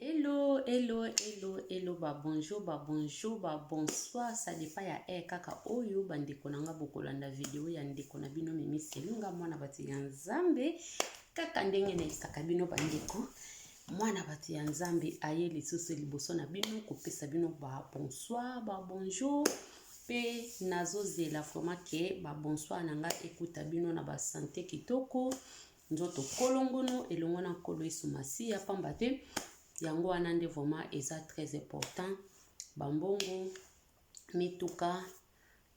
Hello, hello, hello, hello, ba bonjour, ba bonjour, ba bonsoir, ça dépend ya heure kaka oyo bandeko na nga bokolanda video ya ndeko na bino Mimi Selunga mwana bato ya Nzambe kaka ndenge nayebisaka bino bandeko mwana bato ya Nzambe aye lisusu liboso na bino kopesa bino ba bonsoir, ba bonjour pe nazozela vraiment ke ba bonsoir na nga ekuta bino na ba sante kitoko nzoto kolongono elongo na Nkolo Yesu Masiya, pamba te yango wana nde vraiment eza très important. Bambongo, mituka,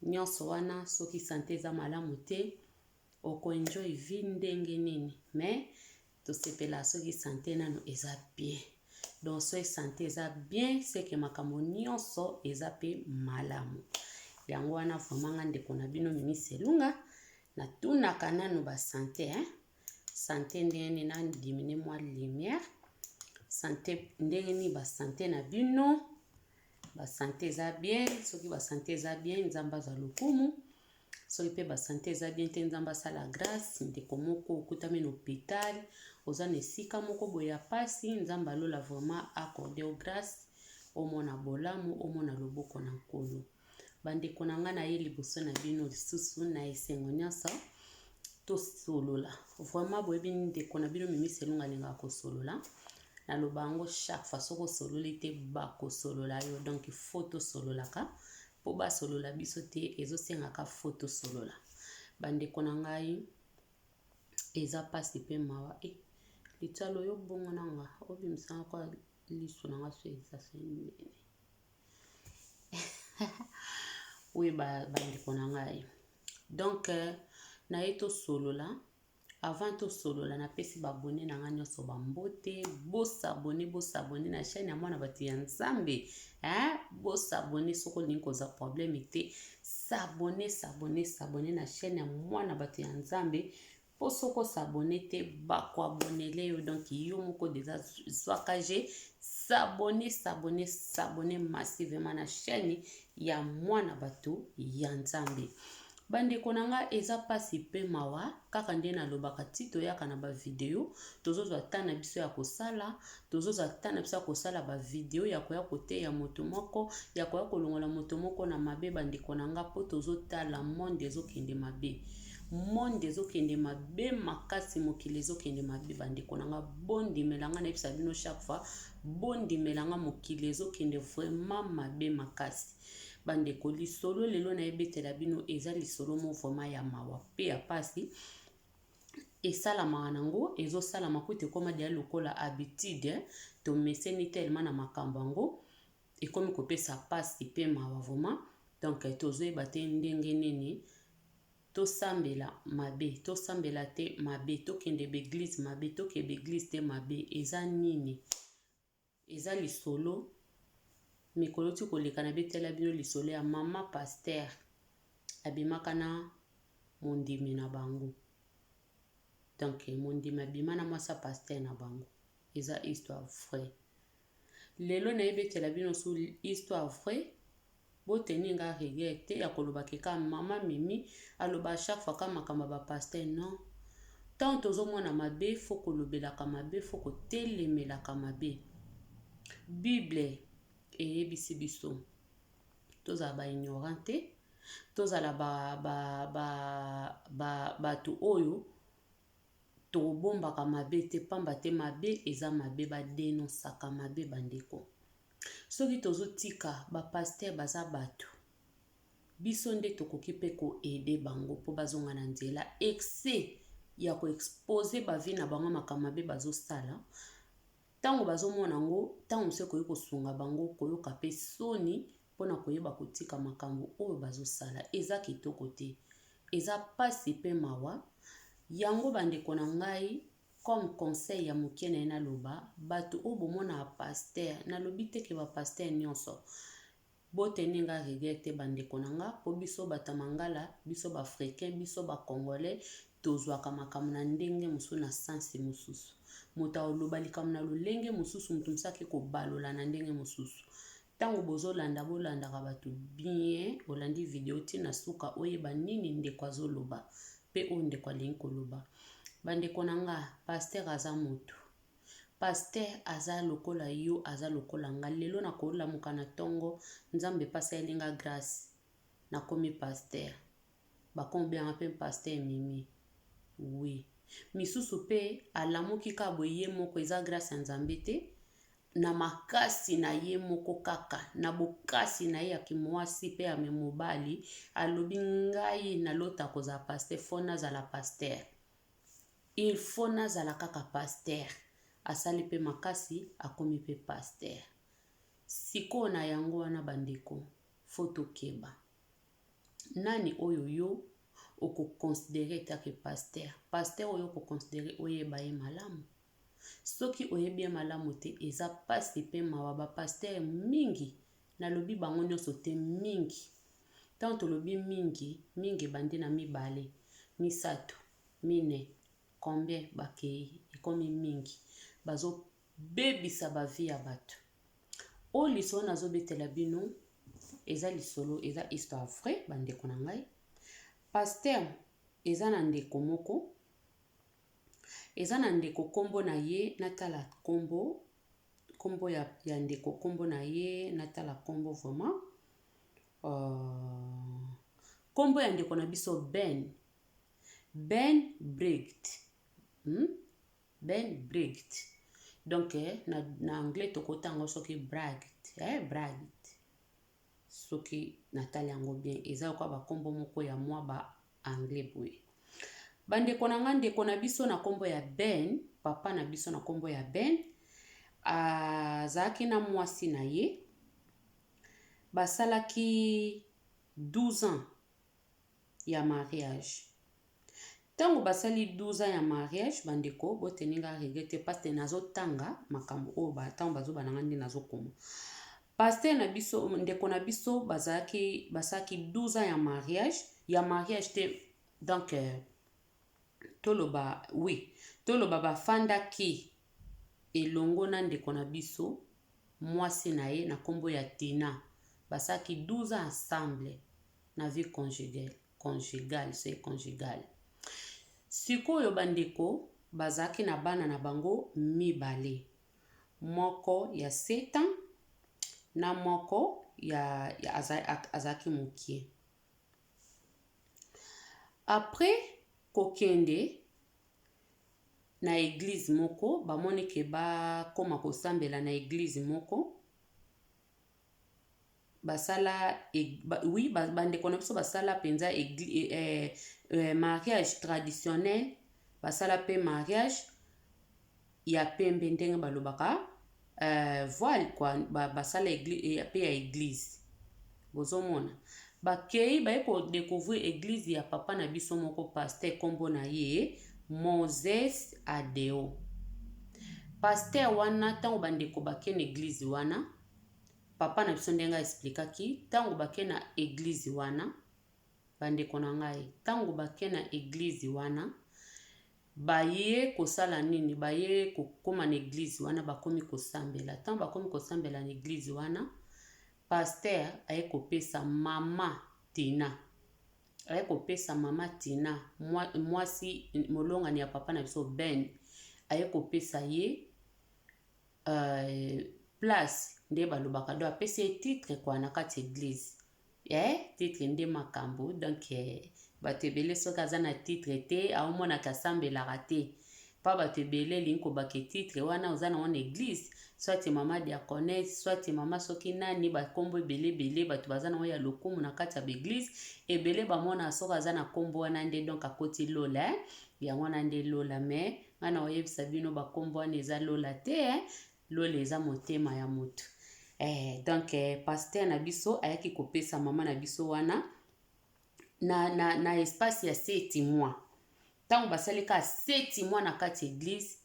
nyonso wana soki sante eza malamu te oko enjoy vie ndenge nini? Mais tosepela soki sante nano eza bien. Donc soki sante eza bien, c'est que makambo nyonso eza pe malamu. Yango wana vraiment nga ndeko na bino Mimi Selunga natunaka nanu ba sante hein? Sante ndenge nini na diminuer mwa lumière. Sante ndenge nini ba sante na bino? Ba sante eza bien, soki ba sante eza bien Nzambe azwa lokumu. Soki pe ba sante eza bien te Nzambe asala grâce. Ndeko moko okutami na hôpital, oza na esika moko boye ya pasi, Nzambe alola vraiment accorde yo grâce, omona bolamu, omona loboko na Nkolo. Bandeko na ngai, naye liboso na bino lisusu na esengo nyonso tosolola. Vraiment boyebi ndeko na bino Mimi Selunga alingaka kosolola. Naloba yango chaque fois, soki osololi te bakosolola yo. Donc faut tosololaka mpo basolola biso te, ezosengaka faut tosolola. Bandeko na ngai, eza pasi pe mawa. E litialo yo bongo na nga obimisanga kwa liso na nga so eza so nene. Oui, bandeko na ngai, donc naye tosolola. Avant tosolola, napesi ba abonnés na ngai nyonso bambote. Bos'abonner, bos'abonner na chaîne ya mwana bato ya Nzambe, hein? Bos'abonner soki olingi kozwa problème te. S'abonner, s'abonner, s'abonner na chaîne ya mwana bato ya Nzambe, mpo soki os'abonner te bakoabonele yo. Donc yo moko deja zwaka je s'abonner, s'abonner, s'abonner massivement na chaîne ya mwana bato ya Nzambe. Bandeko na nga, eza mpasi mpe mawa kaka nde nalobaka ti toyaka na bavideo, tozozwa ta na biso ya kosala, tozozwa ta na biso ya kosala bavideo ya koya koteya moto moko, ya koya kolongola moto moko na mabe. Bandeko na nga, mpo tozotala monde ezokende mabe, monde ezokende mabe makasi, mokili ezokende mabe. Bandeko na nga, bondimela nga, nayebisa bino chaque fois, bondimela nga, mokili ezokende vraiment mabe makasi. Bandeko, lisolo lelo nayebetela bino eza lisolo mo vraiment ya mawa pe ya pasi. Esalamaka nango, ezosalama kutu ekoma deya lokola habitude, tomeseni tellement na makambo yango, ekomi kopesa pasi pe mawa vraiment. Donc tozoyeba te ndenge nini tosambela mabe, tosambela te mabe, tokende ba église mabe, tokende ba église te mabe. Eza nini? Eza lisolo mikolo ti koleka nabetela bino lisolo ya mama pasteur abimaka na mondimi na bango. Donc mondimi abima na mwasi ya pasteur na bango. Eza histoire vraie. Lelo nayebetela bino su histoire vraie. Boteni nga rigueur te ya koloba ke ka mama Mimi aloba chaque fois ka makambo ya ba pasteur. Non, tant tozomona mabe faut kolobelaka mabe, faut kotelemelaka mabe. Bible eyebisi biso tozala ba ignorant te, tozala bato oyo tobombaka mabe te, pamba te mabe eza mabe, badenosaka mabe. Bandeko, soki tozotika ba pasteur baza bato, biso nde tokoki mpe koaider bango mpo bazonga na nzela. Excès ya koexposer ba vie na bango, makambo mabe bazosala, ntango bazomona yango, ntango mosusu ekoki kosunga bango koyoka mpe soni mpona koyeba kotika makambo oyo bazosala. Eza kitoko te, eza pasi mpe mawa yango. Bandeko na ngai, comme conseil ya moke na ye naloba, bato oyo bomonaka pasteur, nalobi te ke ba pasteur nyonso, boteni nga rigueur te bandeko na nga, mpo biso bato ya mangala, biso ba africain, biso ba congolais, tozwaka makambo na ndenge mosusu, na sens mosusu. Moto akoloba likambo na lolenge mosusu, moto mosusu ake kobalola na ndenge mosusu. Ntango bozolanda, bolandaka bato bien. Olandi video ntina suka, oyeba nini ndeko azoloba mpe oyo ndeko alingi koloba. Bandeko na nga, pasteur aza motu. Pasteur aza lokola yo, aza lokola nga. Lelo nakolamuka na tongo, Nzambe pe asaleli nga grace, nakomi pasteur. Bakomi kobenga nga pe pasteur Mimi. Oui. Misusu pe alamuki kaka boye ye moko, eza grace ya Nzambe te. Na makasi na ye moko kaka, na bokasi na ye ya kimwasi pe ya mobali, alobi ngai nalota kozala pasteur, faut nazala pasteur. Il faut nazala kaka pasteur. Asali pe makasi, akomi pe pasteur. Sikoyo na yango wana bandeko, faut tokeba. Nani oyo yo oko considerer etant que pasteur? Pasteur oyo oko considerer oyeba ye malamu? Soki oyebi ye malamu te, eza pasi pe mawa. Ba pasteur mingi, nalobi bango nionso te, mingi. Tango tolobi mingi, mingi ebandi na mibale, misato, mine, combien bakeyi, ekomi mingi. Bazo bebisa ba vie ya bato. Oyo lisolo nazo betela bino, eza lisolo, eza histoire vraie ba ndeko na ngai. Pasteur eza na ndeko moko, eza na ndeko kombo na ye, natala kombo, kombo ya, ya ndeko kombo na ye, natala kombo vraiment. Uh, kombo ya ndeko na biso Ben. Ben Brigt. Ben Brigt. Donc eh, na, na anglais tokotanga soki Bragt, eh, Bragt. Soki natali yango bien, eza lokola bakombo moko ya mwa ba anglais boye. Bandeko na nga, ndeko na biso na kombo ya Ben, papa na biso na kombo ya Ben, azalaki na mwasi na ye, basalaki 12 ans ya mariage. Tango basali 12 ans ya mariage, bandeko boteni nga regret te parce que nazotanga makambo oyo ba tango bazoba na nga nde nazokoma. Pasteur na biso, ndeko na biso bazalaki basalaki 12 ans ya mariage, ya mariage te donc euh, toloba oui, toloba bafandaki elongo na ndeko na biso mwasi na ye na kombo ya Tina. Basalaki 12 ans ensemble na vie conjugale, conjugale, c'est conjugale. Sikoyo bandeko bazalaki na bana na bango mibale, moko ya 7 ans na moko ya, ya azalaki mokie. Après kokende na eglise moko, bamoni ke bakoma kosambela na eglise moko, basala oui bandeko na biso basala mpenza eh, eh, mariage traditionnel, basala mpe mariage ya pembe ndenge balobaka euh, voile quoi, basala mpe ya eglise. Bozomona bakei baye kodécouvrir eglise ya papa na biso moko pasteur, kombo na ye Moses Adeo. Pasteur wana, ntango bandeko bake na eglise wana, papa na biso ndenge aexplikaki, ntango bake na eglise wana, bandeko na ngai, ntango bake na eglise wana, baye kosala nini? Baye kokóma na eglise wana, bakomi kosambela. Ntango bakomi kosambela na eglise wana, pasteur aye kopesa mama Tina, aye kopesa mama Tina, mwasi molongani ya papa na biso Ben, aye kopesa ye place nde balobaka, do apesi ye titre kwa na kati eglise. Titre nde makambo. Donc bato ebele soki aza na titre te, aomonaka asambelaka te. Pa bato ebele elingi kobaka titre wana oza nango na eglise, soit mama diaconesse, soit mama soki nani, bakombo ebele ebele bato baza nango ya lokumu na kati ya baeglise ebele, bamona soki aza na kombo wana nde donc akoti lola, eh? Yango wana nde lola. Mais ngai na oyebisa bino, bakombo wana eza lola te, eh? Lola eza motema ya motu. Donc pasteur na biso ayaki kopesa mama na biso wana na espace ya 7 mois. Ntango basali kaka 7 mois na kati eglise,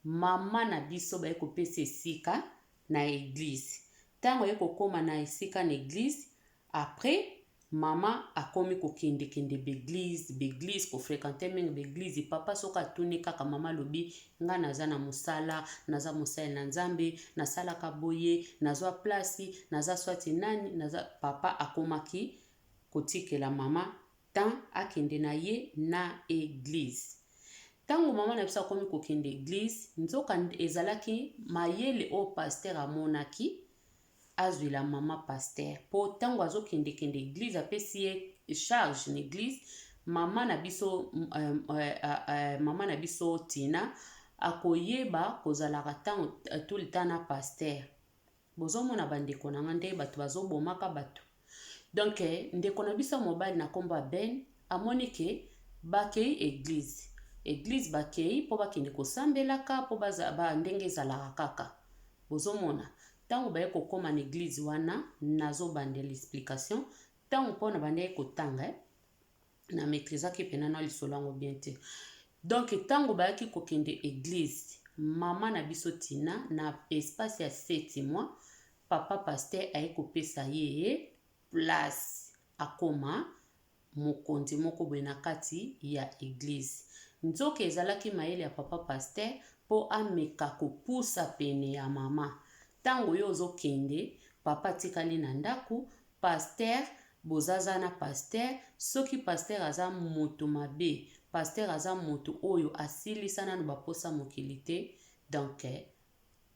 mama na biso baye kopesa esika na eglise. Ntango aye kokóma na esika na eglise, après mama akomi kokendekende baeglise baeglise, kofréquenter mingi baeglise. Papa soki atuni kaka, mama alobi: "Nga naza na mosala, naza mosali na Nzambe, nasalaka boye, nazwa place, naza swati nani, naza." Papa akomaki kotikela mama temps akende na ye na eglise. Ntango mama na biso akomi kokende eglise, nzoka ezalaki mayele oyo pasteur amonaki azwela mama pasteur, mpo ntango azokendekende eglise apesi ye charge na eglise, mama na biso mama na biso Tina akoyeba kozalaka ntango tout le temps na pasteur. Bozomona bandeko na nga nde bato bazobomaka bato. Donc ndeko na biso ya mobali na nkombo ya Ben amoni ke bakei eglise, eglise bakei mpo bakende kosambelaka mpo ba ndenge ezalaka kaka. Bozomona ntango baye kokóma na eglise wana, nazobandela explication ntango mpo na bandeki kotanga na maîtrisaki mpena na lisolo yango bien te. Donc ntango bayaki kokende eglise, mama na biso Tina na espace ya 7 mois, papa pasteur aye kopesa ye place, akoma mokonzi moko boye na kati ya eglise. Nzoka ezalaki mayele ya papa pasteur mpo ameka kopusa pene ya mama. Ntango oyo ozokende, papa atikali na ndako, pasteur bozaza na pasteur. Soki pasteur aza moto mabe, pasteur aza moto oyo asilisa nano baposa mokili te, donc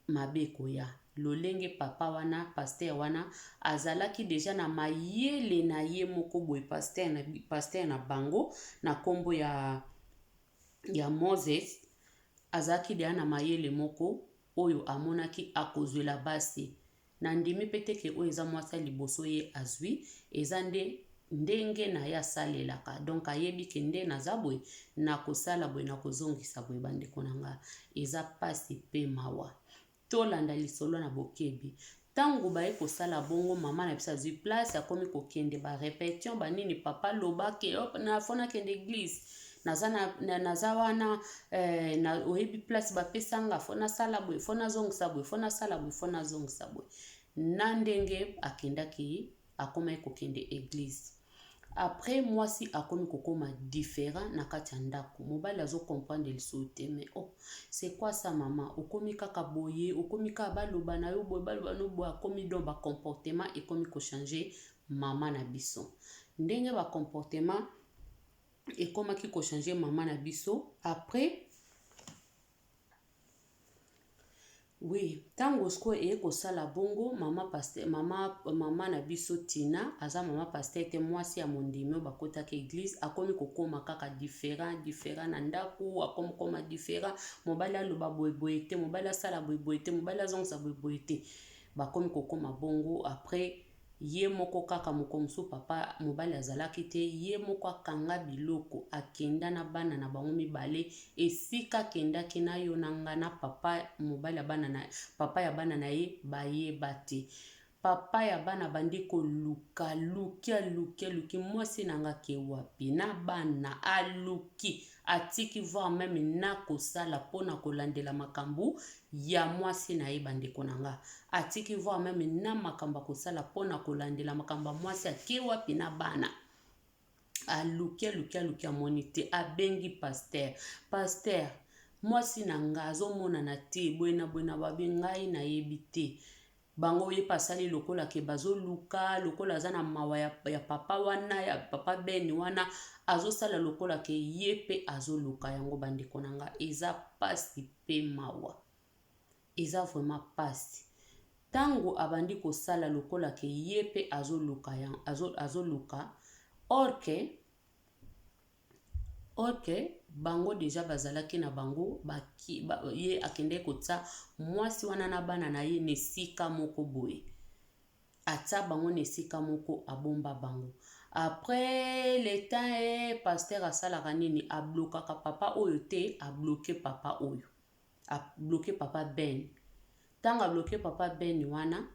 mabe ekoya. Lolenge papa wana, pasteur wana azalaki deja na mayele na ye moko boye, pasteur na bango na nkombo ya Moses, azalaki deja na mayele moko oyo amonaki akozwela basi. Nandimi mpe te ke oyo eza mwasi ya liboso ye azwi, eza nde ndenge na ye asalelaka. Donc ayebi ke nde naza boye, nakosala boye, nakozongisa boye. Bandeko na nga, eza pasi mpe mawa. Tolanda lisolo na bokebi. Ntango baye kosala bongo, mama na biso azwi place, akomi kokende barépétition banini. Papa lobake faut nakende église, naza naza wana na, oyebi place bapesanga, faut nasala boye, faut nazongisa boye, faut nasala boye, faut nazongisa boye. Na ndenge akendaki, akomaki kokende église. Après mwasi akomi kokóma différent na kati ya ndako. Mobali azocomprendre lisusu te: mais oh, c'est quoi ça, mama? Okomi kaka boye, okomi kaka baloba na yo boye, baloba no boye. Akomi donc bacomportement ekomi kochanger mama na biso. Ndenge bacomportement ekomaki kochanger mama na biso, après oui, ntango sikoyo eye kosala bongo, mama pasteur, mama na biso Tina aza mama pasteur te, mwasi ya mondimi oyo bakotaki église, akomi kokóma kaka différent, différent na ndako. Akomi kokóma différent. Mobali aloba boyeboye te, mobali asala boyeboye te, mobali azongisa boyeboye te. Bakomi kokóma bongo. Après ye moko kaka, moko mosusu papa mobali azalaki te, ye moko akanga biloko, akenda na bana na bango mibale. Esika akendaki na yo na nga na papa mobali ya bana na papa ya bana na ye bayeba te. Papa ya bana bandi koluka, luki, aluki, aluki mwasi na nga ke wapi na bana. Aluki, atiki voir même na kosala mpona kolandela makambo ya mwasi na ye. Bandeko na nga, atiki voir même na makambo ya kosala mpona kolandela makambo ya mwasi ake wapi na bana. Aluki, aluki, aluki, amoni te. Abengi pasteur: pasteur, mwasi na nga azomonana te, boye na boye na babi, ngai nayebi te. Bango ye mpe asali lokola ke bazoluka, lokola aza na mawa ya papa wana, ya papa Beni wana, azosala lokola ke ye mpe azoluka yango. Bandeko na nga, eza pasi mpe mawa, eza vraiment pasi. Ntango abandi kosala lokola ke ye mpe azoluka, azoluka, or ke bango deja bazalaki na bango baki, ye akendeki kotia mwasi wana na bana na ye na esika moko boye. Atia bango na esika moko, abomba bango. Après le temps e pasteur asalaka nini? Ablokaka papa oyo te, abloke papa oyo, abloke papa Ben. Ntango abloke papa Ben wana,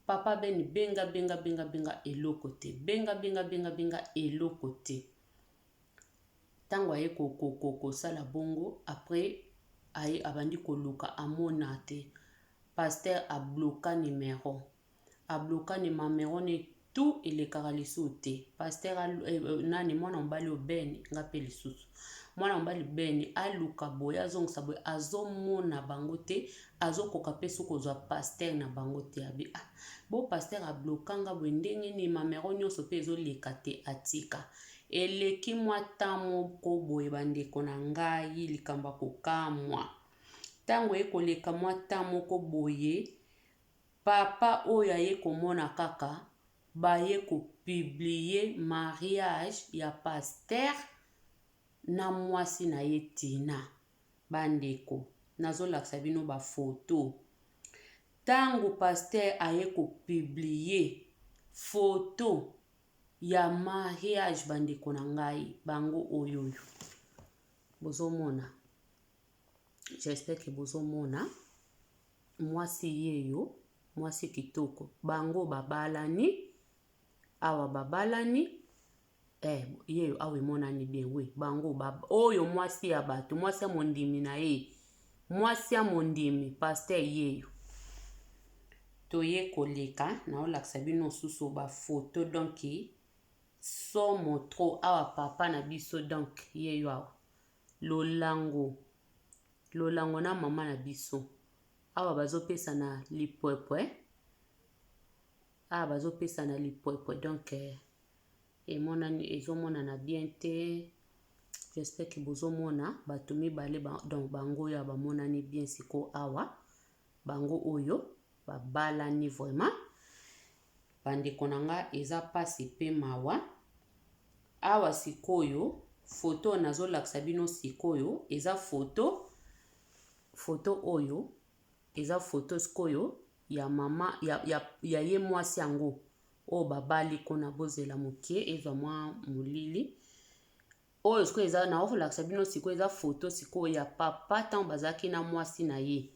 papa Ben benga, benga, benga, benga, eloko te. Benga, benga, benga, benga, eloko te. Ntango aye kosala bongo, après aye abandi koluka, amona te. Pasteur abloka numero, abloka numero ne tout, elekaka lisusu te. Pasteur nani, mwana mobali oyo Ben, nga mpe lisusu mwana mobali Ben aluka boye, azongisa boye, azomona bango te, azokoka mpe soki kozwa pasteur na bango te. Abi ah, bo pasteur ablokanga boye ndenge nini? Numéro nyonso mpe ezoleka te. Atika. Eleki mwa temps moko boye bandeko na ngai, likambo ya kokamwa. Ntango eye koleka mwa temps moko boye, papa oyo aye komona kaka baye ko publier mariage ya pasteur na mwasi na ye Tina. Bandeko, nazolakisa bino ba photo. Tango pasteur aye ko publier photo ya mariage bandeko na ngai, bango oyoyo. Bozomona. J'espère que bozomona. Mwasi yeyo, mwasi kitoko. Bango babalani, awa babalani. Eh, yeyo awa emonani bien we bango ba, oyo mwasi ya bato mwasi ya mondimi na ye mwasi ya mondimi pasteur yeyo toye koleka naolakisa bino susu bafoto donc somo trop awa papa na biso donc yeyo awa lolango lolango na mama na biso awa bazopesana lipwepwe awa bazopesana lipwepwe donc eh, emonani ezomonana bien te j'espère que bozomona bato mibale ba, donc bango oyo bamonani bien sikoyo awa bango oyo babalani vraiment bandeko na nga eza mpasi mpe mawa awa sikoyo foto nazolakisa bino sikoyo eza foto foto oyo eza foto sikoyo ya mama ya, ya, ya ye mwasi yango oyo babali kuna bozela moke ezwa mwa molili oyo sikoyo eza nakolakisa bino sikoyo eza foto sikoyo ya papa ntango bazalaki na mwasi na ye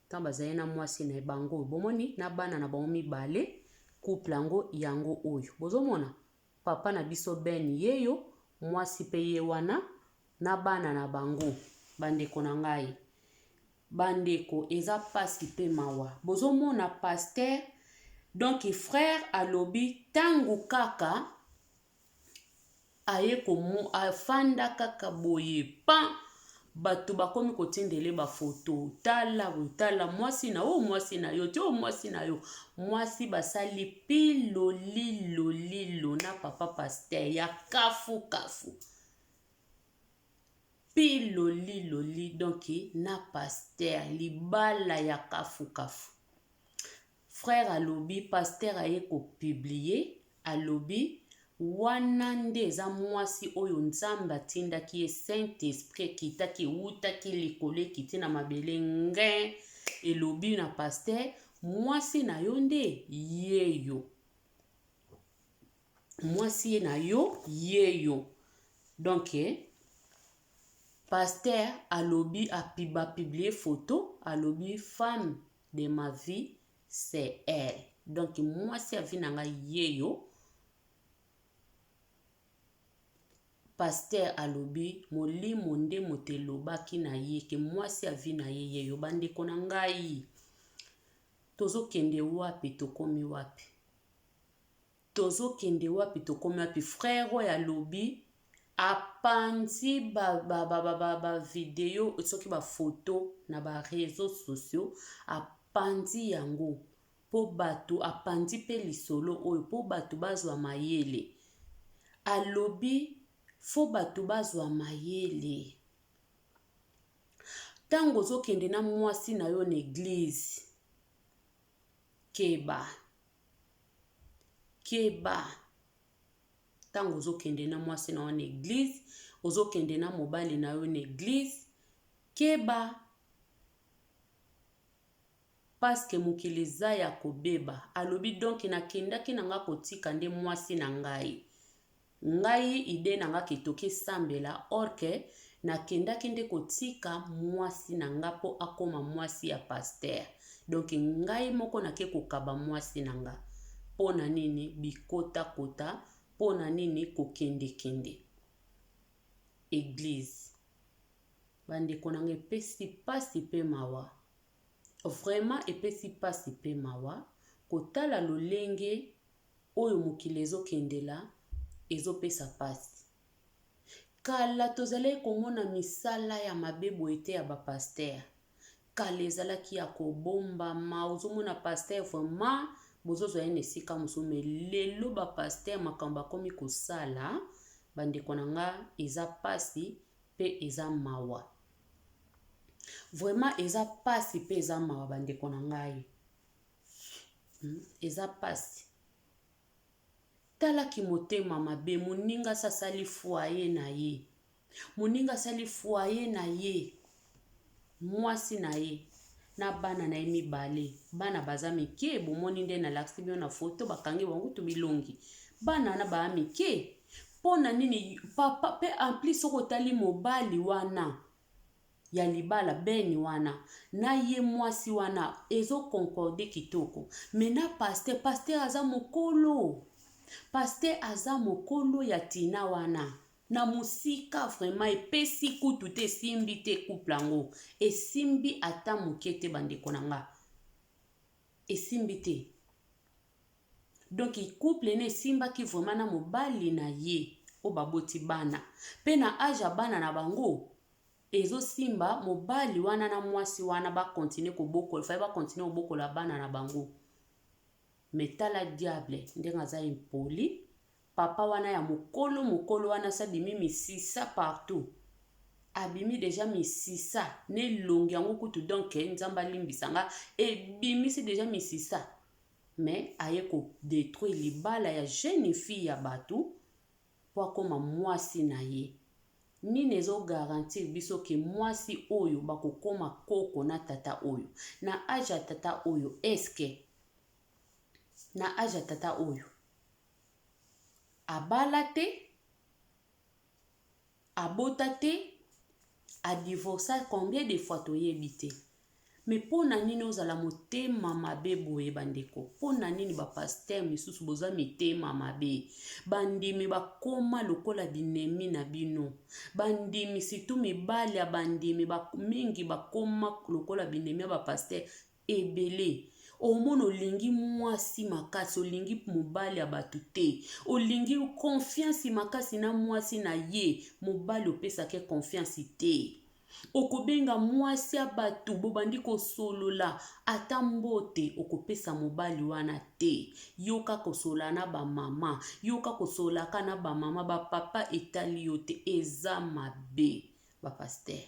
ntango bazali na mwasi na ye bango bomoni na bana na bango mibale couple yango yango oyo bozomona papa na biso Ben yeyo mwasi mpe ye wana na bana na bango bandeko na ngai bandeko eza pasi mpe mawa bozomona pasteur donc frère alobi ntango kaka aye komo afanda kaka boye pan bato bakomi kotindele bafoto tala boye tala mwasi na oyo mwasi na yo te oyo mwasi na yo mwasi basali pilolilolilo na papa pasteur ya kafu kafu piloliloli donc na pasteur libala ya kafu kafu frère alobi pasteur aye kopublier alobi wana nde eza mwasi oyo nzambe atindaki ye saint esprit ekitaki ewutaki likolo ekiti na mabele nge elobi na pasteur mwasi na yo nde yeyo mwasi ye na yo yeyo donc pasteur alobi bapublier photo alobi femme de ma vie c'est elle donc mwasi ya vie na ngai yeyo pasteur alobi molimo nde moto elobaki na ye ke mwasi ya vie na ye yeyo bandeko na ngai tozokende wapi tokomi wapi tozokende wapi tokomi wapi frère oyo alobi apanzi bavideo ba, ba, ba, ba soki bafoto na baréseaux sociaux apanzi yango mpo bato apanzi mpe lisolo oyo mpo bato bazwa mayele alobi fo bato bazwa mayele ntango ozokende na mwasi na yo na église keba keba ntango ozokende na mwasi na yo na église ozokende na mobali na yo na église keba parce que mokili eza ya kobeba alobi donc nakendaki na nga kotika nde mwasi na ngai ngai idée na nga ke toki esambela or que nakendaki nde kotika mwasi na nga mpo akóma mwasi ya pasteur donc ngai moko nake kokaba mwasi na nga mpo na nini bikotakota mpo na nini kokendekende église bandeko na nga epesi mpasi mpe mawa vraiment epesi mpasi mpe mawa kotala lolenge oyo mokili ezokendela ezopesa mpasi kala tozalaki komona misala ya mabe boye te ya bapasteur kala ezalaki ya kobombama ozomona pasteur vraiment bozozwa ye na esika mosusu mais lelo bapasteur makambo akomi kosala. Bandeko na nga, eza pasi pe eza mawa. Vraiment eza pasi pe eza mawa bandeko na ngai. Eza pasi. Tala kimotema mabe moninga asi asali foyer na ye. Moninga asali foyer na ye. Mwasi na ye na bana na ye mibale. Bana baza mike bomoni nde nalakisi bino na foto bakangi bango kutu bilongi. Bana wana baa mike. Mpo na nini papa pe en plus soki otali mobali wana ya libala Ben wana na ye mwasi wana ezo concorde kitoko mais na pasteur pasteur aza mokolo pasteur aza mokolo ya Tina wana na mosika vraiment epesi kutu te esimbi te couple yango esimbi ata moke te bandeko na nga esimbi te. Donc couple ne esimbaki vraiment na mobali na ye oyo baboti bana pe na age ya bana na bango ezo simba mobali wana na mwasi wana ba continuer kobokola fallait ba continuer kobokola bana na bango mais tala diable ndenge aza impoli papa wana ya mokolo mokolo wana asi abimi misisa partout abimi deja misisa na elongi yango kutu donc nzambe alimbisa nga ebimisi deja misisa mais aye ko detruire libala ya jeune fille ya batu po akoma muasi na ye nini ezo garantir biso ke muasi oyo bako koma koko na tata oyo na age ya tata oyo est ce que na age ya tata oyo abala te Abota te, a divorca combien de fois toyebi te. Mais pona nini ozala motema mabe boye ba ndeko? Pona nini ba pasteur misusu boza mitema mabe? Ba ndimi bakoma lokola binemi na bino. Ba ndimi surtout mibali ya ba ndimi ba mingi bakoma lokola binemi ya ba pasteur ebele. Omona olingi mwasi makasi, olingi mobali ya bato te, olingi confiance makasi na mwasi na ye, mobali opesaka ye confiance te. Okobenga mwasi ya bato, bobandi kosolola, ata mbote okopesa mobali wana te. Yoka kosolola na ba mama, yoka kosololaka na ba mama, ba papa etali yo te, eza mabe ba pasteur.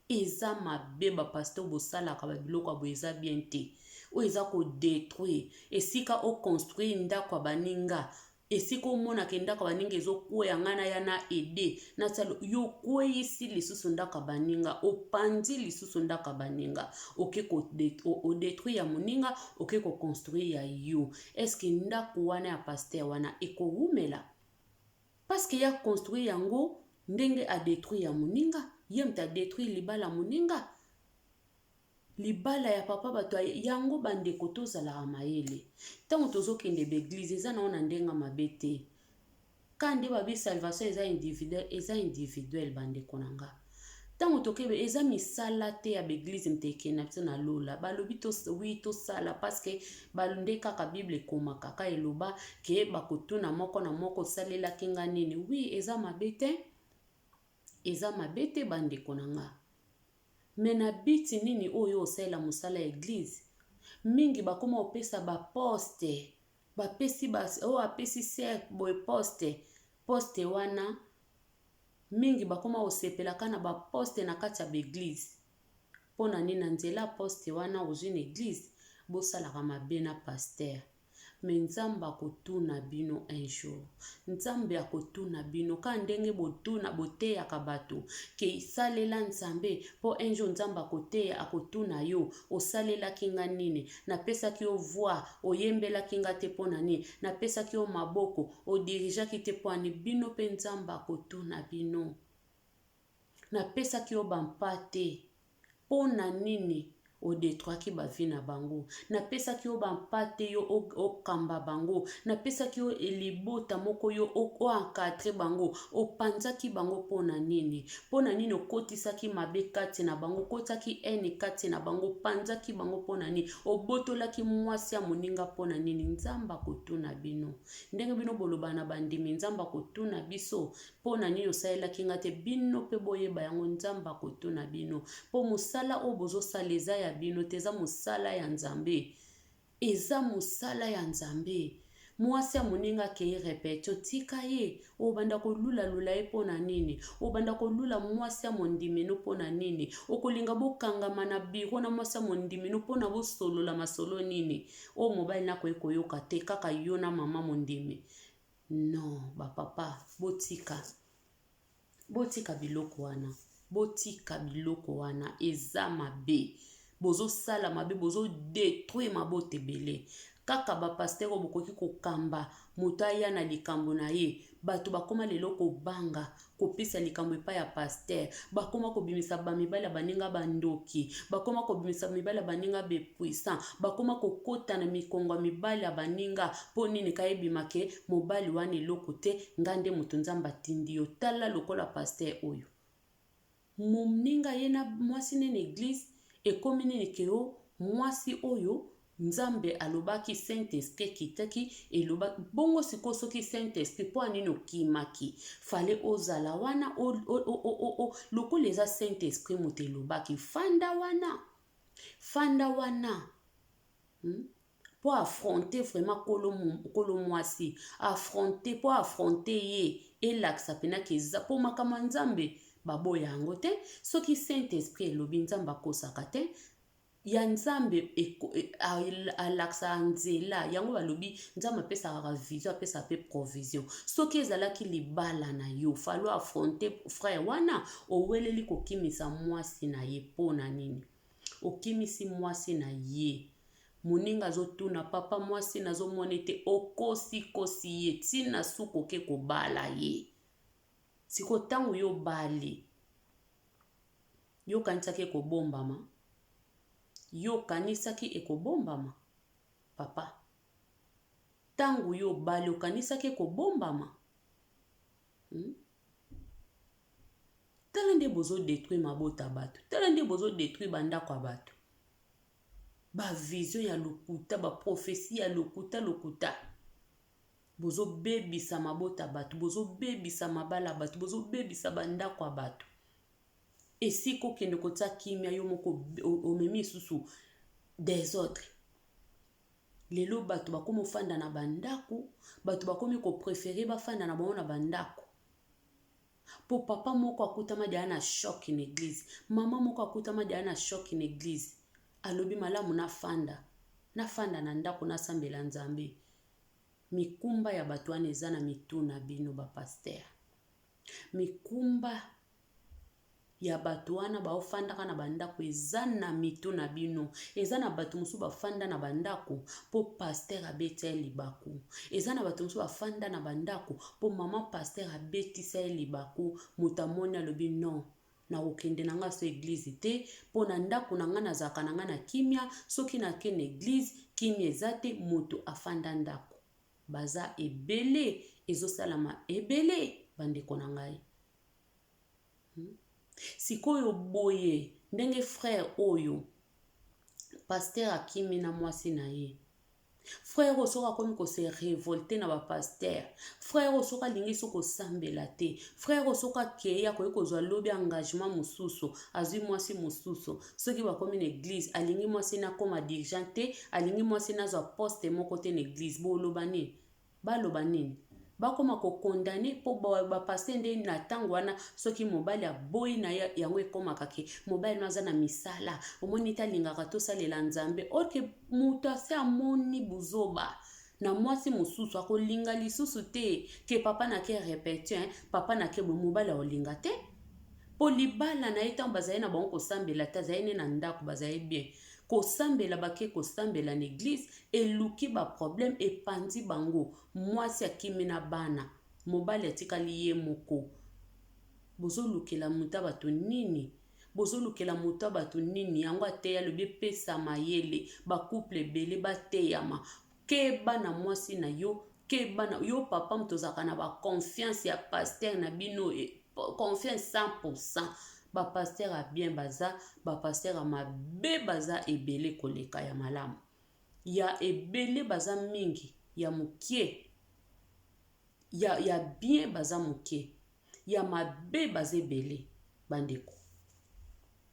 Eza mabe ba pasteur bosalaka ba biloko ya boye eza bien te oyo eza ko detruire esika o construire ndako ya baninga esika omona ke ndako ya baninga ezo kweya nga naya na aide nasala yo okweyisi lisusu ndako ya baninga opanzi lisusu ndako ya baninga oke ko o detruire ya moninga oke ko construire ya yo est ce que ndako wana ya pasteur wana ekowumela? Parce que ye a construire yango ndenge a detruire ya moninga, ye moto a detruire libala ya moninga, libala ya papa bato yango ba ndeko tozalaka mayele tango tozokende ba eglise eza nango na ndenge ya mabe te ka nde babi salvation eza individuel eza individuel ba ndeko na nga Tango tokebe eza misala te ya ba eglise moto ekenda biso na lola balobi to oui tosala parce que ba nde kaka bible ekomaka ka eloba ke bakotuna moko na moko osalelaki nga nini oui eza mabe te eza mabe te bandeko na nga me na biti nini oyo osalela mosala ya eglise mingi bakoma kopesa ba poste bapesi ba oyo apesi ser boye poste poste wana Mingi bakoma kosepela kaka na ba poste na kati ya ba eglise. Pona nini na nzela ya poste wana ozui na eglise bosalaka mabe na pasteur. Mais Nzambe akotuna bino un jour. Nzambe akotuna bino kaka ndenge botuna boteyaka batu ke salela Nzambe po un jour Nzambe akoteya akotuna yo osalelaki nga nini? Napesaki yo voix oyembelaki nga te pona nini? Napesaki yo maboko O dirigeaki te mpo ani bino mpe Nzambe akotuna bino. Napesaki yo ba mpate mpo na nini o detruaki ba vie na bango? Napesaki yo ba mpate yo okamba bango. Napesaki yo libota moko yo o encadrer bango. Opanzaki bango mpo na nini? Mpo na nini okotisaki mabe kati na bango? Okotisaki haine kati na bango? Opanzaki bango mpo na nini? Obotolaki mwasi ya moninga mpo na nini? Nzambe akotuna bino. Ndenge bino bolobaka na bandimi, Nzambe akotuna biso, Mpo na nini osalelaki ngai te? Bino mpe boyeba yango, Nzambe akotuna bino. Mpo mosala oyo bozosala eza ya bino te, eza mosala ya Nzambe. Eza mosala ya Nzambe. Mwasi ya moninga akei repetition, tika ye. Obanda kolulalula ye mpo na nini? Obanda kolula mwasi ya mondimino mpo na nini? Okolinga bokangama na biro na mwasi ya mondimino mpo na bosolola masolo nini? Oyo mobali nakoki koyoka te, kaka yo na mama mondimi. Non, ba papa, botika. Botika biloko wana. Botika biloko wana. Eza mabe. Bozosala mabe, bozo detruire mabota ebele. Kaka ba pasteur oyo bokoki kokamba moto aya na likambo na ye. Bato bakoma lelo kobanga kopesa likambo epai ya pasteur. Bakoma kobimisa ba mibali ya baninga ba ndoki. Bakoma kobimisa mibali ya baninga ba puissant. Bakoma kokota na mikongo ya mibali ya baninga mpo nini kayebima ke mobali wana eloko te, nga nde moto Nzambe atindi yo. Tala lokola pasteur oyo. Moninga ye na mwasi ne na eglise ekomi nini ke o mwasi oyo Nzambe alobaki saint esprit ekitaki eloba bongo sikoyo soki saint esprit mpo ya nini okimaki fale ozala wana o, o, o, o, o, lokola eza saint esprit moto elobaki fanda wana fanda wana hmm? mpo affronter vraiment kolo, kolo mwasi affronter mpo affronter ye elakisa mpena ke eza mpo makambo ya Nzambe baboya yango te soki saint esprit elobi Nzambe akosaka te ya Nzambe alakisaka nzela yango balobi Nzambe apesaka vision apesaka mpe provision soki ezalaki libala na yo falo affronter frère wana oweleli kokimisa mwasi na ye mpo na nini okimisi mwasi na ye moninga azotuna papa mwasi nazomona ete okosikosi ye ntina suka oke kobala ye siko ntango yo bali yo okanisaki ekobombama yo okanisaki ekobombama papa ntango yo obali okanisaki ekobombama hmm? Tala nde bozo detruire mabota ya bato, tala nde bozo detruire bandako ya bato. Ba vision ya lokuta, ba prophetie ya lokuta lokuta. Bozobebisa mabota ya bato, bozobebisa mabala ya bato, bozobebisa bandako ya bato. Esika okende kotia kimia yo moko omemi lisusu desordre. Lelo bato bakomi ofanda na bandako, bato bakomi ko preferer bafanda na bango na bandako. Po papa moko akutama deja na choc na eglise, mama moko akutama deja na choc na eglise, alobi malamu nafanda, nafanda na ndako nasambela Nzambe. Mikumba ya bato wana eza na mitu na bino ba pasteur. Mikumba ya bato wana baofandaka na bandako eza na mitu na bino. Eza na bato mosusu bafanda na bandako mpo pasteur abeti ye libaku. Eza na bato mosusu bafanda na bandako mpo mama pasteur abetisa ye libaku. Moto amoni alobi non, nakokende na nga so eglise te mpo na ndako na nga nazalaka na nga na kimia. Soki nake na eglise kimia eza te, moto afanda ndako. Baza ebele, ezosalama ebele bandeko na ngai. Sikoyo boye ndenge frère oyo pasteur akimi na mwasi na ye frère oyo soki akomi ko se revolter na ba pasteur frère oyo soki alingi soki kosambela te frère oyo soki akei akoki kozwa lobi engagement mosusu azwi mwasi mosusu soki bakomi na eglise alingi mwasi na akoma dirigeant te alingi mwasi nazwa poste moko te na eglise boloba nini Baloba nini? Bakoma ko condamner po ba pasteur nde na tango wana soki mobali aboyi na ye yango ekomaka ke mobali no aza na misala omoni te alingaka tosalela Nzambe or ke moto asi amoni buzoba na mwasi mosusu akolinga lisusu te ke papa na ke repetien papa na ke boye mobali akolinga te po libala na ye ntango bazali na bango kosambela te azali ne na ndako bazali bien kosambela bake kosambela na eglise eluki ba problème epanzi bango mwasi akimi na bana mobali atikali ye moko bozolukela moto ya bato nini bozolukela moto ya bato nini yango ateya alobi epesa mayele ba couple ebele bateyama keba na mwasi na yo keba na yo papa moto ozalaka na ba confiance ya pasteur na bino confiance 100% ba pasteur ya bien baza ba pasteur ya mabe baza ebele koleka ya malamu ya ebele baza mingi ya mokie ya, ya bien baza mokie ya mabe baza ebele bandeko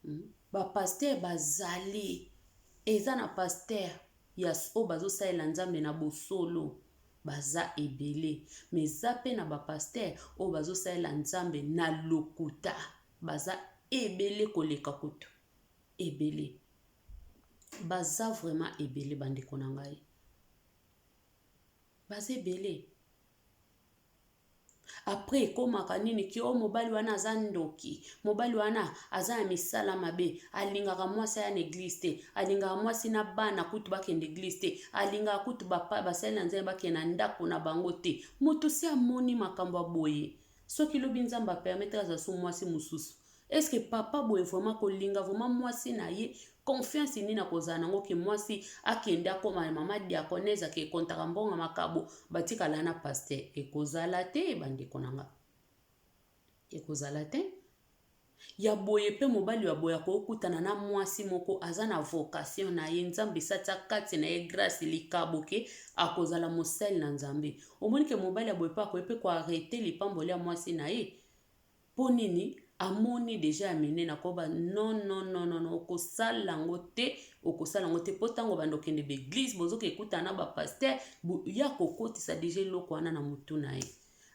hmm? ba pasteur bazali eza na pasteur ya oyo bazosalela Nzambe na bosolo. Baza ebele. Mais eza pe na ba pasteur oyo bazosalela Nzambe na lokuta. Baza ebele koleka kutu. Ebele. Baza vraiment ebele bandeko na ngai. Baza ebele. Après ekomaka nini ki o mobali wana aza ndoki, mobali wana aza na misala mabe, alingaka mwasi aya na eglise te, alingaka mwasi na bana kutu bakende eglise te, alingaka kutu basali na Nzambe bakende na ndako na bango te. Moto si amoni makambo ya boye, soki lobi Nzambe apermettre azwa su mwasi mosusu, est ce que papa boye vraiment kolinga vraiment mwasi na ye confiance nini akozala nango ke mwasi akende akoma mama diaconese ake kontaka mbongo makabo batikala na pasteur? Ekozala te, bandeko na nga, ekozala te. Ya boye mpe mobali ya boye akokutana na mwasi moko aza na vocation na ye, Nzambe esatia kati na ye grâce, likabo ke akozala mosali na Nzambe. Omoni ke mobali ya boye mpe akoki mpe koarrêter lipamboli ya mwasi na ye. Mpo nini? Amoni deja ya minene, akoba non, non, non, non, okosala yango te, okosala yango te. Mpo ntango banda okende baeglise, bozoka ekutana na bapasteur ya kokotisa deja eloko wana na motu na ye,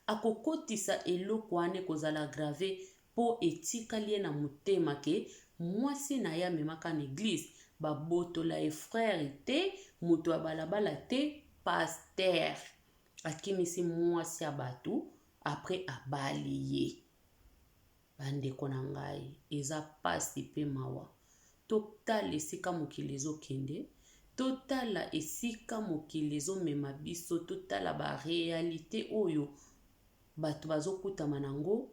akokotisa eloko wana, ekozala grave, mpo etikali ye na motema ke mwasi na ye amemaka na eglise, babotola ye frère te, moto ya balabala te, pasteur akimisi mwasi ya bato, après abali ye. Bandeko na ngai, eza pasi mpe mawa. Totala esika mokili ezokende, totala esika mokili ezomema biso, totala baréalité oyo bato bazokutama nango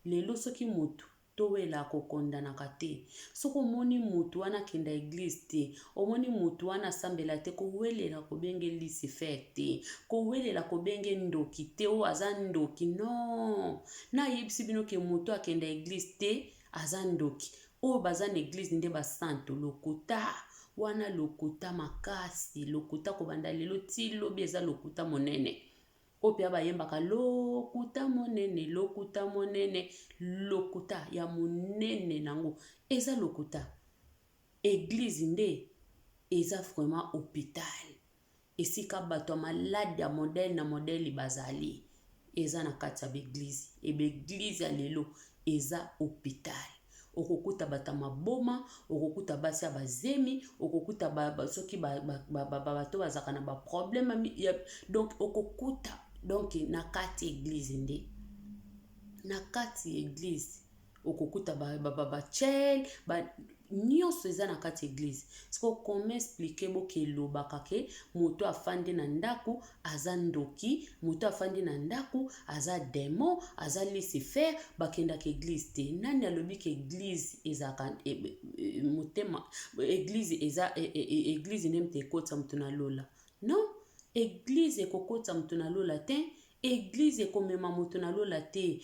lelo. Soki motu towela kokondanaka te, soki omoni motu wana akenda eglise te, omoni motu wana asambela te, kowelela kobenge Lucifer te, kowelela kobenge ndoki te, oyo aza ndoki. Non, nayebisi bino ke motu akenda eglise te aza ndoki, oyo baza na eglise nde basantu. Lokuta wana, lokuta makasi, lokuta kobanda lelo ti lobi, eza lokuta monene. Oyo mpe bayembaka lokuta monene, lokuta monene, lokuta ya monene nango eza lokuta. Eglise nde eza vraiment hôpital, esika bato ya malade ya modèle na modèle bazali, eza na kati ya baeglise. E baeglise ya lelo eza hôpital. Okokuta bato ya maboma, okokuta basi ya bazemi, okokuta soki bato bazalaka na baproblème. Donc okokuta, donc na kati eglise nde, na kati eglise okokuta bachele nyonso eza na kati eglise. Siko comment expliquer boke elobaka ke moto afandi na ndako aza ndoki, moto afandi na ndako aza démon, aza Lucifer, bakendaka eglise te? Nani alobi ke eglise ezalaka motema? Eglise eza eglise nde moto ekotisa moto na lola? Non, eglise ekokotisa moto na lola te, eglise ekomema moto na lola te.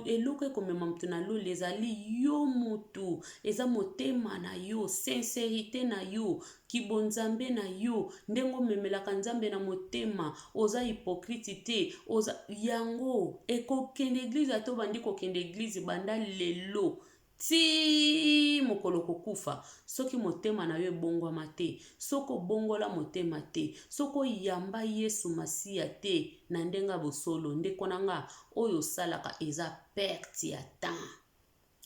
Eloko ekomema moto na lola ezali yo motu, eza motema na yo, sincérité na yo, kibonzambe na yo, ndenge omemelaka Nzambe na motema, oza hypocrite te, oza yango. Ekokende eglise, ata obandi kokende eglise banda lelo ti mokolo kokufa, soki motema na yo ebongwama te, soki obongola motema te, soki oyamba Yesu Masiya te na ndenge ya bosolo, ndeko na nga, oyo osalaka eza perte ya temps.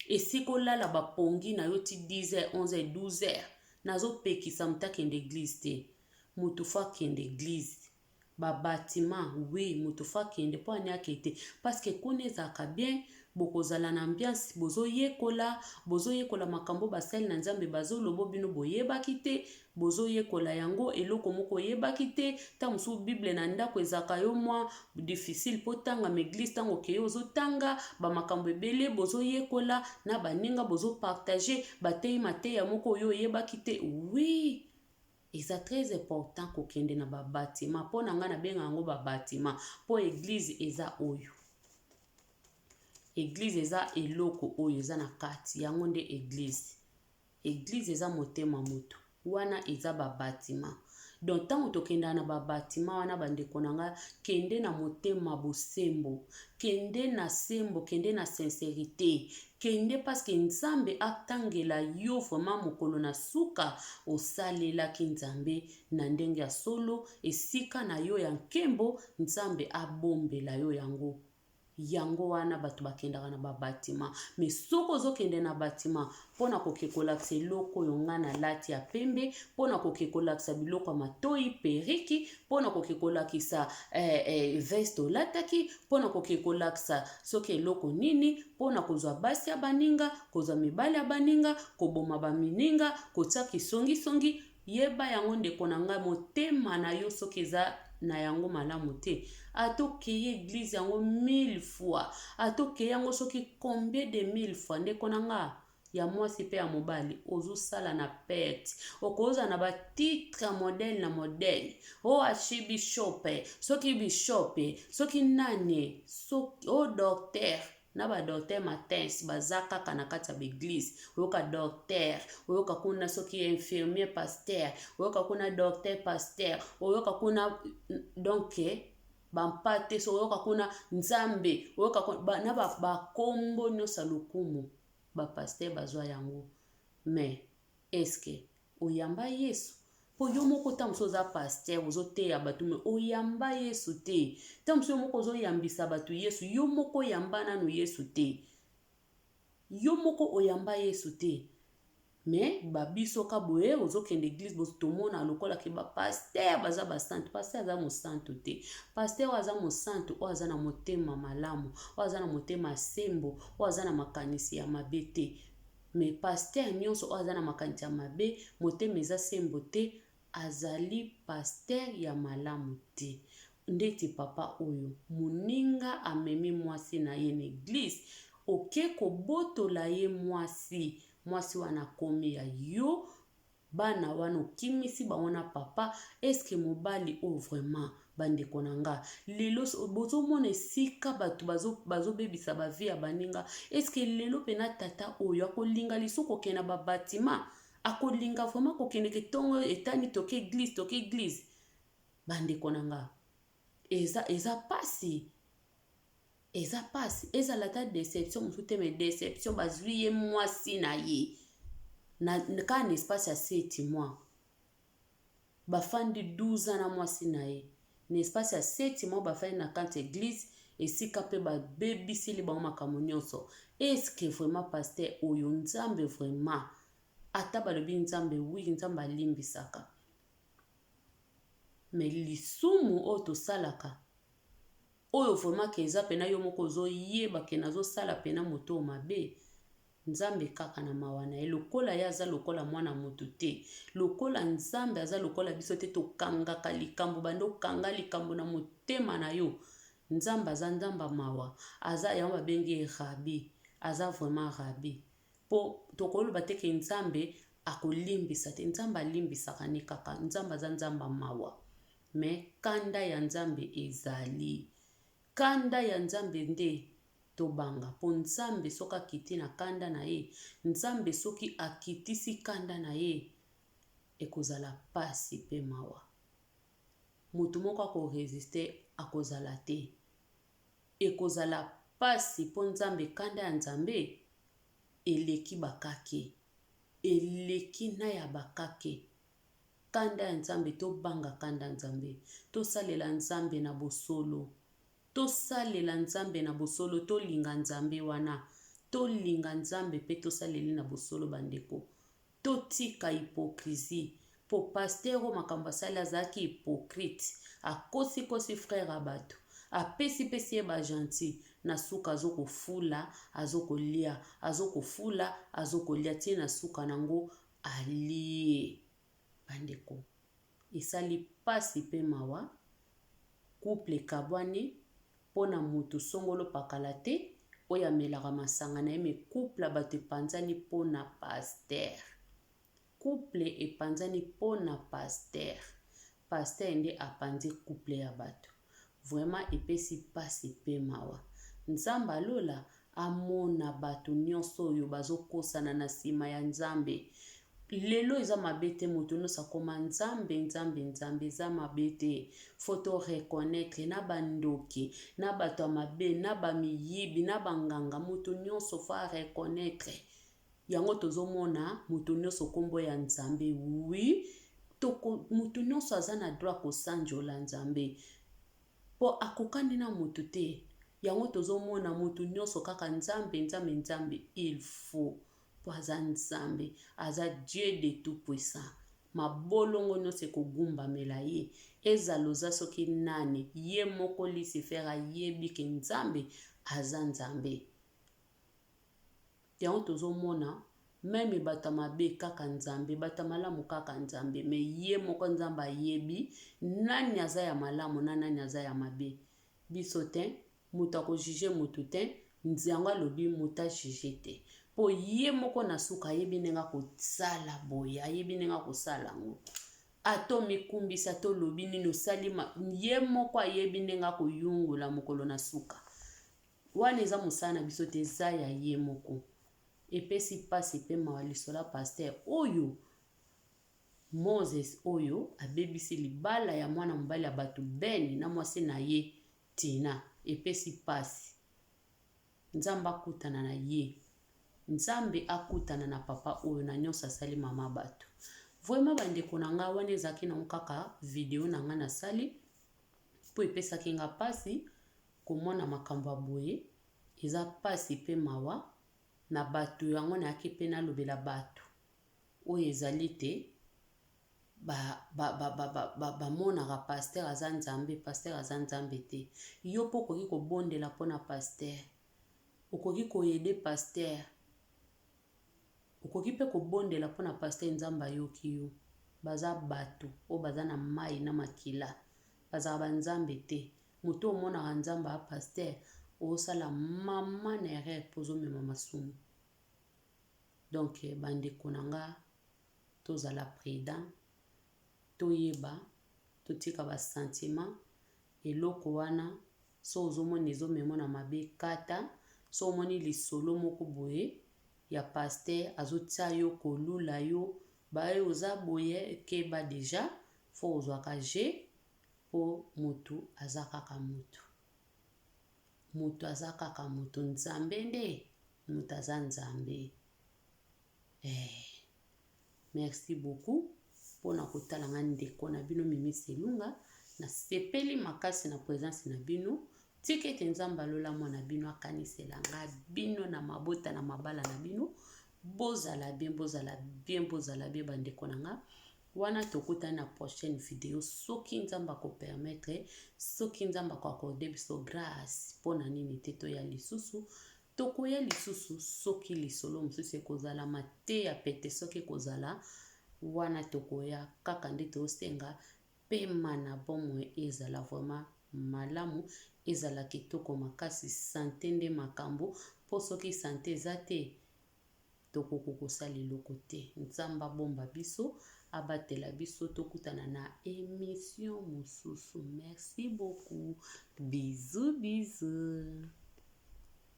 Esika olala bapongi na yo ti 10 h, 11 h, 12 h. Nazopekisa moto akende eglise te. Motu faut akende eglise, babatima, oui, moto faut akende. Mpo ani akende te? Parce que kuna ezalaka bien, bokozala na ambiance, bozoyekola, bozoyekola makambo basali na Nzambe bazoloba, bino boyebaki te, bozoyekola yango. Eloko moko oyebaki te, ntango mosusu Bible na ndako ezalaka yo mwa difficile mpo tanga, ma eglise ntango okeye ozotanga bamakambo ebele, bozoyekola na baninga, bozopartager, bateyi mateya moko oyo oyebaki te. Oui, eza très important kokende na babatima. Mpo na ngai nabenga yango babatima, mpo eglise eza oyo, eglise eza eloko oyo eza na kati, yango nde eglise. Eglise eza motema moto wana, eza babatima. Donc ntango tokendaka na babatima wana, bandeko na ngai, kende na motema bosembo, kende na sembo, kende na sincérité. Kende parce que Nzambe atangela yo vraiment mokolo na suka osalelaki Nzambe na ndenge ya solo, esika na yo ya nkembo Nzambe abombela yo yango. Yango wana bato bakendaka na ba batiment. Mais soki ozokende na batiment mpo na koke kolakisa eloko oyo ngai nalati ya pembe, mpo na koke kolakisa biloko ya matoyi, periki, mpo na koke kolakisa eh, eh, veste olataki, mpo na koke kolakisa soki eloko nini, mpo na kozwa basi ya baninga, kozwa mibali ya baninga, koboma bamininga, kotia kisongisongi. Yeba yango ndeko na ngai, motema na yo soki eza na yango malamu te, ata okei eglise yango mille fois, ata okei yango soki combien de mille fois, ndeko na nga ya mwasi mpe ya mobali, ozosala na perte. Okozala na ba titre ya modèle na modèle, o archibishop, soki bishop, soki nani, soki o docteur, na ba docteur matins baza kaka na kati ya ba eglise. Oyoka docteur, oyoka kuna soki infirmier pasteur, oyoka kuna docteur pasteur, oyoka kuna donc bampate, so oyoka kuna nzambe, oyoka kuna, na bakombo nyonso ya lokumu ba pasteur bazwa yango. Mais est-ce oyamba Yesu? Po yo moko ntango mosusu oza pasteur, ozoteya bato, mais oyamba Yesu te. Ntango mosusu yo moko ozoyambisa bato Yesu, yo moko oyamba nanu Yesu te. Yo moko oyamba Yesu te. Mais babiso ka boye ozokende eglise, tomona lokola ke ba pasteur baza basantu. Pasteur aza mosantu te. Pasteur oyo aza mosantu, oyo aza na motema malamu, oyo aza na motema sembo, oyo aza na makanisi ya mabe te. Mais pasteur nyonso oyo aza na makanisi ya mabe, motema eza sembo te, azali pasteur ya malamu te. Ndeti papa oyo, moninga amemi mwasi na ye na eglise, oke kobotola ye mwasi, mwasi wana akomi ya yo, bana wana okimisi bango na papa. Eske mobali oyo vraiment, bandeko na nga, lelo bozomona esika bato bazobebisa ba vie ya baninga, eske lelo mpena tata oyo akolinga lisusu kokende na ba bâtiment? Akolinga vraiment kokendeke ntongo etani toke eglise, toke eglise? Bandeko na nga, eza pasi, eza pasi. Ezala ata déception mosusu te, mais déception bazwi ye mwasi na ye na kaka na espace ya 7 mois. Bafandi 12 ans na mwasi na ye, na espace ya 7 mois bafandi na kati église, esika mpe babebiseli bango makambo nyonso. Est-ce vraiment pasteur oyo, Nzambe vraiment, ata balobi Nzambe, oui, Nzambe alimbisaka, mais lisumu oyo tosalaka oyo vraiment ke eza mpena yo moko ozoyeba ke nazosala mpena moto oyo mabe, Nzambe kaka na mawa na ye, lokola ye aza lokola mwana motu te, lokola Nzambe aza lokola biso te, tokangaka likambo, banda okanga likambo na motema na yo. Nzambe aza Nzambe mawa, aza yango babengi ye rabi, aza vraiment rabi. Mpo tokoloba te ke Nzambe akolimbisa te, Nzambe alimbisaka ne kaka, Nzambe aza Nzambe mawa, mais kanda ya Nzambe ezali kanda ya Nzambe nde tobanga. Mpo Nzambe soki akiti na kanda na ye, Nzambe soki akitisi kanda na ye, ekozala pasi mpe mawa. Moto moko akoresiste akozala te, ekozala pasi. Mpo Nzambe, kanda ya Nzambe eleki bakake, eleki na ya bakake. Kanda ya Nzambe, tobanga kanda ya Nzambe. Tosalela Nzambe na bosolo, tosalela Nzambe na bosolo, tolinga Nzambe wana, tolinga Nzambe mpe tosaleli na bosolo. Bandeko, totika hypocrisie. Mpo pasteur oyo makambo asali, azalaki hypocrite, akosikosi frère ya bato, apesipesi ye ba gentil, na suka azokofula, azokolia, azokofula, azokolia tie na suka nango alie. Bandeko, esali pasi mpe mawa. Couple ekabwani mpona motu songolo pakala te oyo amelaka masanga na ye, mais couple ya bato epanzani mpona pasteur. Couple epanzani mpona pasteur, pasteur nde apanzi couple ya bato. Vraiment epesi mpasi mpe mawa. Nzambe alola amona bato nyonso oyo bazokosana na nsima ya Nzambe. Lelo eza mabe te moto nyonso akoma nzambe nzambe nzambe eza mabe te faut to reconnaître na bandoki na bato ya mabe na bamiyibi na banganga moto nyonso faut areconnaître yango tozomona moto nyonso nkombo ya nzambe. Oui, moto nyonso aza na droit kosanjola nzambe mpo akokani na moto te. Yango tozomona moto nyonso kaka nzambe nzambe nzambe. Il faut mpo aza nzambe, aza Dieu de tout puissant. Mabolongo nyonso ekogumbamela ye, ezala oza soki nani. Ye moko Lucifer ayebi ke nzambe aza nzambe. Yango tozomona même bato ya mabe kaka nzambe, bato ya malamu kaka nzambe. Mais ye moko nzambe ayebi nani aza ya malamu na nani aza ya mabe. Biso te moto akojuger moto te. Yango alobi moto ajuger te mpo ye moko na suka ayebi ndenge akosala boye, ayebi ndenge akosala yango. Ata omikumbisa, ata olobi nini, osali, ye moko ayebi ndenge akoyungola mokolo na suka. Wana eza mosala na biso te, eza ya ye moko. Epesi mpasi mpe mawa lisolo ya pasteur oyo Moses oyo abebisi libala ya mwana mobali ya bato Ben na mwasi na ye Tina. Epesi mpasi. Nzambe akutana na ye, nzambe akutana na papa oyo na nyonso asali mama bato. Vraiment bandeko na nga, wana ezalaki nango kaka video na nga nasali mpo epesaki nga mpasi komona makambo ya boye. Eza mpasi mpe mawa na bato. Yango nayaki mpe nalobela bato oyo ezali te bamonaka pasteur aza nzambe. Pasteur aza nzambe te. Yo mpo okoki kobondela mpona pasteur, okoki koaider pasteur, okoki mpe kobondela mpona pasteur, nzambe ayoki yo. Baza bato oyo baza na mai na makila, bazalaka banzambe te. Moto omonaka nzambe ya pasteur, osala mama na erreur mpo ozomema masumu. Donc bandeko na nga, tozala prudent, toyeba totika basentiment. Eloko wana so ozomona ezomema na mabe, kata. So omoni lisolo moko boye ya pasteur azotia yo kolula yo baye oza boye, keba déjà. Faut ozwaka je mpo motu aza kaka motu, moto aza kaka moto. Nzambe nde moto aza nzambe. Merci beaucoup mpona kotala nga. Ndeko na bino Mimi Selunga, nasepeli makasi na présence na bino. Tika ete nzambe alola mwana bino akanisela nga bino na mabota na mabala na bino. Bozala bien, bozala bien, bozala bien bandeko na nga. Wana tokutani na prochaine video soki nzambe akopermettre, soki nzambe akoaccorder biso grâce. Mpona nini te toya lisusu? Tokoya lisusu soki lisolo mosusu ekozala mateya pete. Soki ekozala wana, tokoya kaka nde tosenga pema na bomoi ezala vraiment malamu, ezala kitoko makasi. Santé nde makambo, mpo soki santé eza te, tokoki kosala eloko te. Nzambe abomba biso, abatela biso. Tokutana na émission mosusu. Merci beaucoup, bisous bisous.